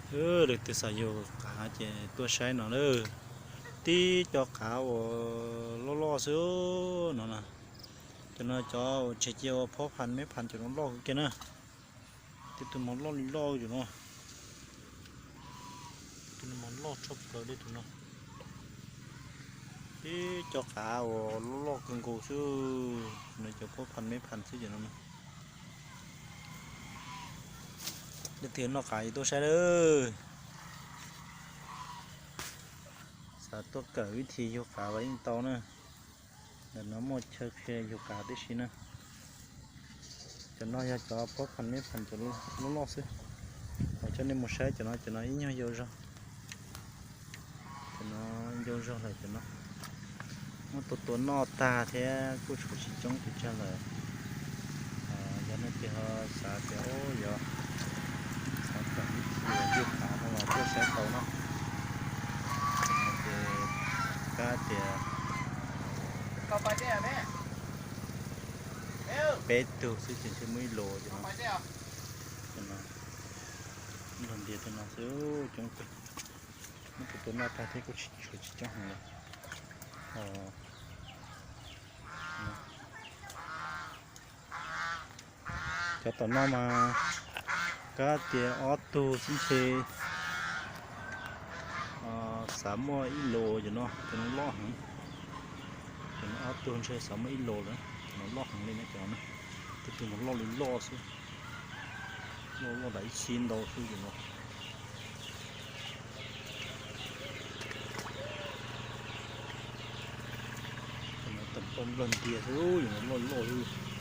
Leej twg xav yug qav ces tuaj saib no lawm. Tib co qav uas loj loj xwb no na. Cov no cov uas tseg cia ua phob phan meb phan cov no loj kawg kiag na. Tej tug mas loj li loj cov no. Tej no mas loj tshaj plaws li tus no. Tib co qav uas loj loj kawg nkaus xwb, no cov phob phan meb phan xwb cov no. Leej twg noj qav ces tuaj saib lawm. Xav tuaj kawm vib thi yug qav los yeej tau na. Ntawm no muaj chaw qhia yug qav tib si na. Cov no yog cov phob phan meb phan cov loj loj xwb. Os, coj nej mus saib cov no, cov no ib nyuag ncau zog. Cov no ncau zog lawm cov no. Muab tua tua noj tag thiab kuj tshuav tsis coob pes tsawg lawm. Yog nej tias ho xav tias yog xav kawm vib thi yug qav no los tuaj saib tau na. Ces kab tias peb tug xwb ces ntshe muaj ib lus cov no. Nrog ntias tej no xwb coob kawg. Muab tua tua noj tag thiab kuj tshuav tsis coob heev lawm. Cov tom no mas kab tias ob tug xwb ntshe xav muaj ib lus cov no, cov no loj heev. Cov no ob tug ntshe xav muaj ib lus lawm, cov no loj heev li na cov no. Tej tug mas loj li loj xwb, loj loj dam ib xib ntau xwb cov no. Cov no tawm nplawg ntiag xwb, cov no loj loj xwb.